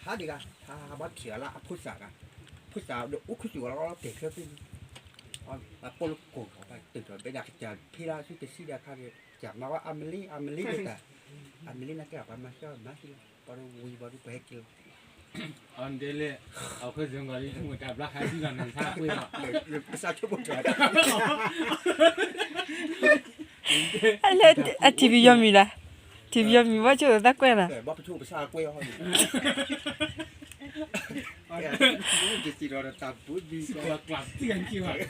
ဟးဒံးဂၤ ဟးဘၣ်ထံးအီၤလၢအဖိသၣ်ဂၤ, ဖိသၣ်ဒီးအိၣ်ခူသူၣ်အီၤလီၤ တဲာ်ချၢသ့ၣ်န့ၣ်, ပှၤပိာ်လိာ်ကိၢ်လီၤ ပှၤတုၤထီၣ်ဘဲဒၣ်ကစၢ်ဖ့လၢဆူတဆံဒၣ်ခါန့ၣ် ကစၢ်မၤဝဲအမလ့ အမလ့ဒၣ်တၢ်, အမလ့နာ်က့ပှၤမၤဆှၢမၤဟံၣ်လီၤ ပှၤဒီးဝံၤပှၤဒီးပှၤဟဲက့ၤလီၤ အီၤဒ်လဲၣ်, အီၤခဲစၢၤဂီၤလံ မတၤဘျါဟးဒံးလီၤနၤဆါကွ့ၢ်လီၤ, ပစးဆိကမိၣ်တၢ် လၢအထံၣ်ပယီၤမံၤလၢ, ထံၣ်ပယီၤမံၤဘၣ်ဆိၣ်သးကွဲးနီၤ, ဘၣ်ပဆိၣ်ပစးကွဲးအီၤ, ယစံးဒီးတၢ်ဘူးဒံး, စံးကျၢ်တံၢ်ခံဘၣ်,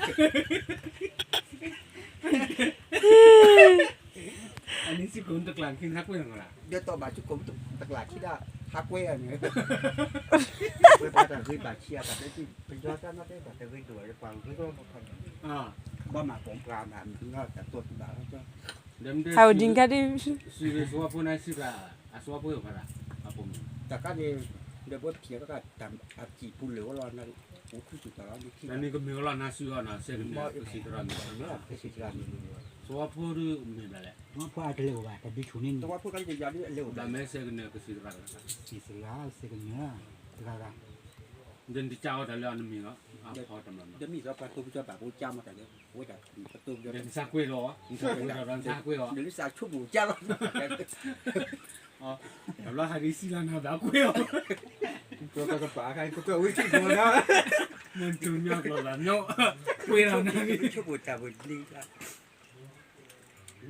အန့ၣ်စံးကိးတကျၢ်ခံဟးကွဲးနီၤလၢ, ဒ်သိးဘၣ်စံးကိးတကျၢ်ခံဒၣ် ဟးကွဲးအီၤန့ၣ်, ဝဲပှၤတၢ်ဂ့ၤဘၣ်ဆံးအတၢ်တဲတံၢ် ပယီၤတၢ်နီၣ်တဲတၢ်တဂ့ၤဒိၣ် ပှၤဂ့ၤကီၢ်မီၢ်ခီန့ၣ်, ဘၣ်မၤပိာ်ပှၤမၤမံၤနီၢ်တၢ်တိၢ်တဘၣ်လီၤ, ဟးဝဲဒ်န့ၣ်ခါဒ်, စံးဝဲဆိဖိန့ၣ်စံးဘၣ်, အဆိဖိဖးဒၣ်, အပိာ်မုၣ်, တၢ်ခါန့ၣ်, ဒီးပဝဲပထံၣ်အကါ အစံးပူၤလၢာ်ဝဲလီၤ, အိၣ်ခူသူၣ်တၢ်လီၤ, တၢ်န့ၣ်ကမ့ၢ်ဝဲလီၤနၤစံးအီၤနီၤ စဲးကနၢၤကစံးသရၣ်မ့ၢ်, ဆိဖိဒုးမ့ၢ်ဘၣ်လဲၣ်, ဆိဖိအတလဲၤအိၣ်ဘၣ် တၢ်ဒုးဆူၣ်န့ၣ်န့ၣ်, ဆိဖိကလဲၤယၤဒုးအလဲၤအိၣ်ဘၣ် မ့ၢ်စဲးကနၢၤကစံးသရၣ်, စံးသရၣ် စဲးကနၢၤ, တဂၤဂၤ ဒီးနတကးအီၤတၢ်လၢအနမံၤလီၤ, အဖီတမၤမၤ, ဒီးမ့ၢ်ဒီးပှၤတိၢ်ပကၠီဘၣ်ပကၠီမၤတၢ်လၢ, အဝဲဒၣ်ပတိၢ်ပကၠီ, နစးကွဲးလီၤ, နစးကွဲးလီၤ, နစးကွဲးလီၤ, ဒီးနစးဆိကမိၣ်ကၠီလီၤ, တဘျီဟးဒ်စံးလီၤနၤဘၣ်ကွဲးလီၤ, ပကပာ်ခါပကဝဲထံၣ်ကီးနၤ, မ့ၢ်တူၢ်မၠီၣ်ကျိၤလီၤမၠီၣ်, ကွဲးလီၤနၤ, ဆိကမိၣ်တၢ်ပူၤလံ,